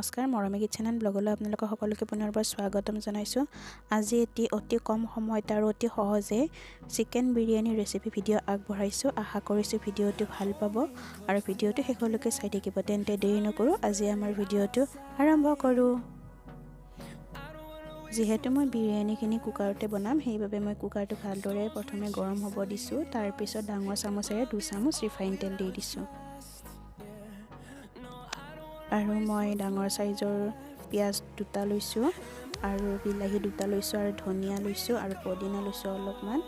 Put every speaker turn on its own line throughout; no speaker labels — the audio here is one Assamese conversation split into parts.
নমস্কাৰ, মৰমী কিটচেন এণ্ড ব্লগলৈ আপোনালোকক সকলোকে পুনৰবাৰ স্বাগতম জনাইছোঁ। আজি এটি অতি কম সময়ত আৰু অতি সহজে চিকেন বিৰিয়ানী ৰেচিপি ভিডিঅ' আগবঢ়াইছোঁ। আশা কৰিছোঁ ভিডিঅ'টো ভাল পাব আৰু ভিডিঅ'টো শেষলৈকে চাই থাকিব। তেন্তে দেৰি নকৰোঁ, আজি আমাৰ ভিডিঅ'টো আৰম্ভ কৰোঁ। যিহেতু মই বিৰিয়ানীখিনি কুকাৰতে বনাম, সেইবাবে মই কুকাৰটো ভালদৰে প্ৰথমে গৰম হ'ব দিছোঁ। তাৰপিছত ডাঙৰ চামুচেৰে 2 চামুচ ৰিফাইন তেল দি দিছোঁ আৰু মই ডাঙৰ চাইজৰ পিঁয়াজ 2টা লৈছোঁ আৰু বিলাহী 2টা লৈছোঁ আৰু ধনিয়া লৈছোঁ আৰু পদিনা লৈছোঁ অলপমান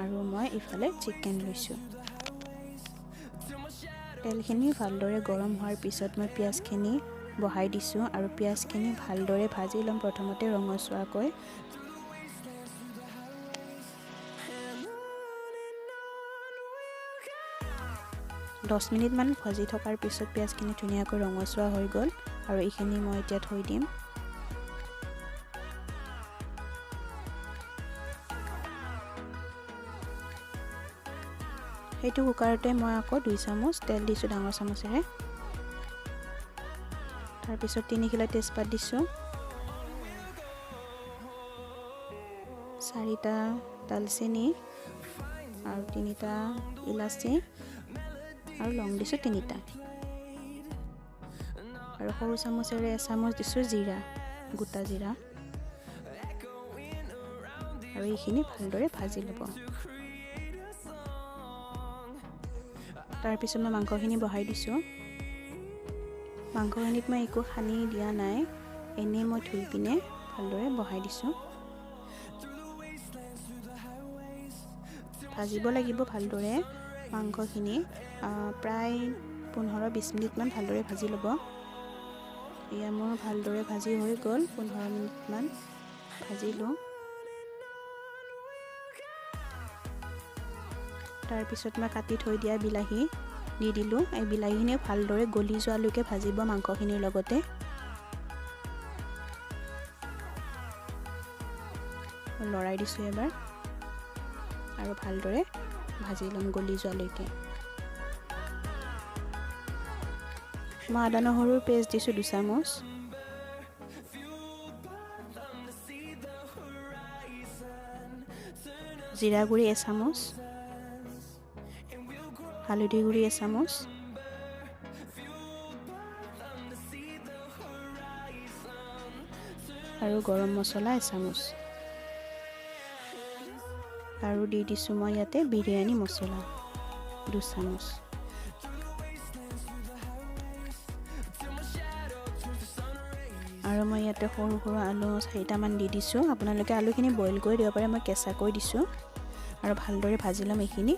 আৰু মই ইফালে চিকেন লৈছোঁ। তেলখিনি ভালদৰে গৰম হোৱাৰ পিছত মই পিঁয়াজখিনি বহাই দিছোঁ আৰু পিঁয়াজখিনি ভালদৰে ভাজি ল'ম প্ৰথমতে ৰঙচুৱাকৈ। দহ মিনিটমান ভাজি থকাৰ পিছত পিঁয়াজখিনি ধুনীয়াকৈ ৰঙচুৱা হৈ গ'ল আৰু এইখিনি মই এতিয়া থৈ দিম। সেইটো কুকাৰতে মই আকৌ 2 চামুচ তেল দিছোঁ ডাঙৰ চামুচেৰে। তাৰপিছত 3 খিলা তেজপাত দিছোঁ, 4টা দালচেনি আৰু 3টা ইলাচি আৰু লং দিছোঁ 3টা আৰু সৰু চামুচেৰে 1 চামুচ দিছোঁ জিৰা, গোটা জিৰা। আৰু এইখিনি ভালদৰে ভাজি ল'ব। তাৰপিছত মই মাংসখিনি বহাই দিছোঁ। মাংসখিনিত মই একো সানি দিয়া নাই, এনেই মই ধুই পিনে ভালদৰে বহাই দিছোঁ। ভাজিব লাগিব ভালদৰে মাংসখিনি, প্ৰায় 15-20 মিনিটমান ভালদৰে ভাজি ল'ব। এয়া মোৰ ভালদৰে ভাজি হৈ গ'ল, 15 মিনিটমান ভাজিলোঁ। তাৰপিছত মই কাটি থৈ দিয়া বিলাহী দি দিলোঁ। এই বিলাহীখিনি ভালদৰে গলি যোৱালৈকে ভাজিব মাংসখিনিৰ লগতে। লৰাই দিছোঁ এবাৰ আৰু ভালদৰে ভাজি ল'ম গলি যোৱালৈকে। মই আদা নহৰুৰ পেষ্ট দিছোঁ 2 চামুচ। জিৰা গুড়ি 1 চামুচ, হালধি গুড়ি 1 চামুচ, আৰু গৰম মছলা 1 চামুচ। আৰু দি দিছোঁ মই ইয়াতে বিৰিয়ানী মছলা 2 চামুচ। আৰু মই ইয়াতে সৰু সৰু আলু 4টামান দি দিছোঁ। আপোনালোকে আলুখিনি বইল কৰি দিব পাৰে, মই কেঁচাকৈ দিছোঁ। আৰু ভালদৰে ভাজি ল'ম এইখিনি।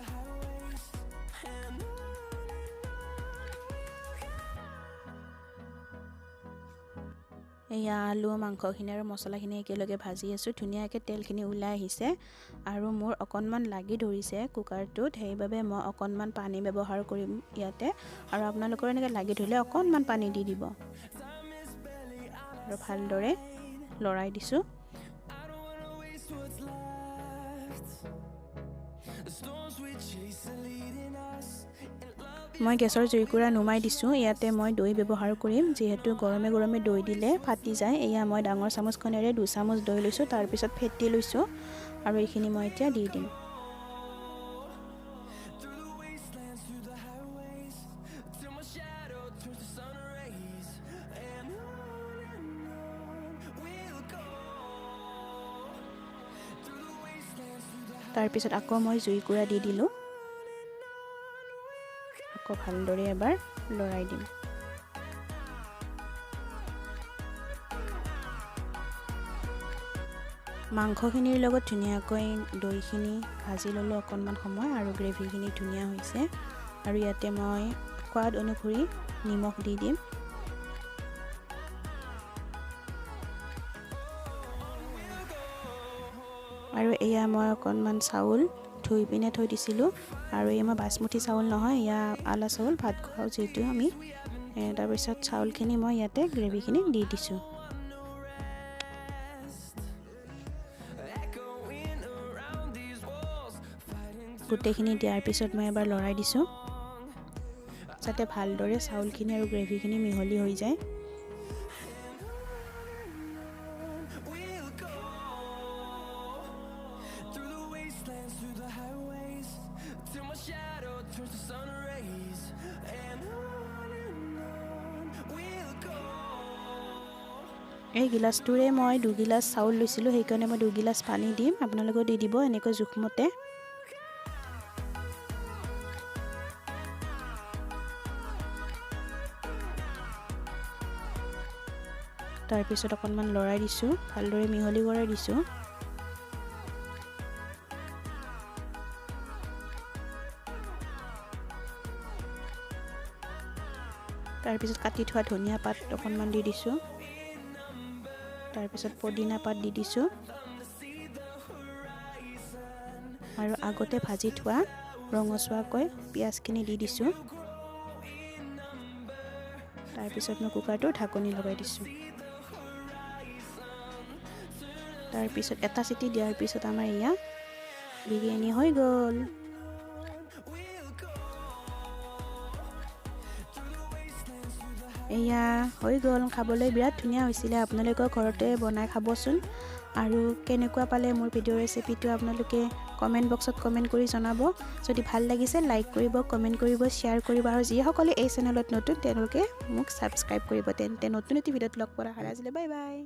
এয়া আলু, মাংসখিনি আৰু মছলাখিনি একেলগে ভাজি আছোঁ। ধুনীয়াকৈ তেলখিনি ওলাই আহিছে আৰু মোৰ অকণমান লাগি ধৰিছে কুকাৰটোত, সেইবাবে মই অকণমান পানী ব্যৱহাৰ কৰিম ইয়াতে। আৰু আপোনালোকৰ এনেকৈ লাগি ধৰিলে অকণমান পানী দি দিব। আৰু ভালদৰে লৰাই দিছোঁ। মই গেছৰ জুইকুৰা নুমাই দিছোঁ। ইয়াতে মই দৈ ব্যৱহাৰ কৰিম, যিহেতু গৰমে গৰমে দৈ দিলে ফাটি যায়। এয়া মই ডাঙৰ চামুচখনেৰে 2 চামুচ দৈ লৈছোঁ, তাৰপিছত ফেটি লৈছোঁ আৰু এইখিনি মই এতিয়া দি দিম। তাৰপিছত আকৌ মই জুইকুৰা দি দিলোঁ। আকৌ ভালদৰে এবাৰ লৰাই দিম। মাংসখিনিৰ লগত ধুনীয়াকৈ দৈখিনি ভাজি ল'লোঁ অকণমান সময় আৰু গ্ৰেভিখিনি ধুনীয়া হৈছে। আৰু ইয়াতে মই সোৱাদ অনুসৰি নিমখ দি দিম। আৰু এয়া মই অকণমান চাউল ধুই পিনে থৈ দিছিলোঁ। আৰু এই মই বাচমতি চাউল নহয়, এয়া আলা চাউল, ভাত খোৱাওঁ যিটো আমি। তাৰপিছত চাউলখিনি মই ইয়াতে গ্ৰেভিখিনি দি দিছোঁ। গোটেইখিনি দিয়াৰ পিছত মই এবাৰ লৰাই দিছোঁ, যাতে ভালদৰে চাউলখিনি আৰু গ্ৰেভিখিনি মিহলি হৈ যায়।
Through the highways, till my shadow turns to sun rays. And on and on we'll go.
এই গিলাচটোৰে মই 2 গিলাচ চাউল লৈছিলোঁ, সেইকাৰণে মই 2 গিলাচ পানী দিম। আপোনালোকেও দি দিব এনেকৈ জোখমতে। তাৰপিছত অকণমান লৰাই দিছোঁ, ভালদৰে মিহলি কৰাই দিছোঁ। তাৰপিছত কাটি থোৱা ধনিয়া পাত অকণমান দি দিছোঁ। তাৰপিছত পদিনা পাত দি দিছোঁ আৰু আগতে ভাজি থোৱা ৰঙচুৱাকৈ পিঁয়াজখিনি দি দিছোঁ। তাৰপিছত মই কুকাৰটো ঢাকনি লগাই দিছোঁ। তাৰপিছত এটা চিটি দিয়াৰ পিছত আমাৰ এয়া বিৰিয়ানী হৈ গ'ল।
We'll go through the wastelands, through the
এয়া হৈ গ'ল। খাবলৈ বিৰাট ধুনীয়া হৈছিলে। আপোনালোকেও ঘৰতে বনাই খাবচোন আৰু কেনেকুৱা পালে মোৰ ভিডিঅ' ৰেচিপিটো আপোনালোকে কমেণ্ট বক্সত কমেণ্ট কৰি জনাব। যদি ভাল লাগিছে, লাইক কৰিব, কমেণ্ট কৰিব, শ্বেয়াৰ কৰিব আৰু যিসকলে এই চেনেলত নতুন, তেওঁলোকে মোক ছাবস্ক্ৰাইব কৰিব। তেন্তে নতুন এটি ভিডিঅ'ত লগ পোৱাৰ আশাৰে আজিলৈ বাই বাই।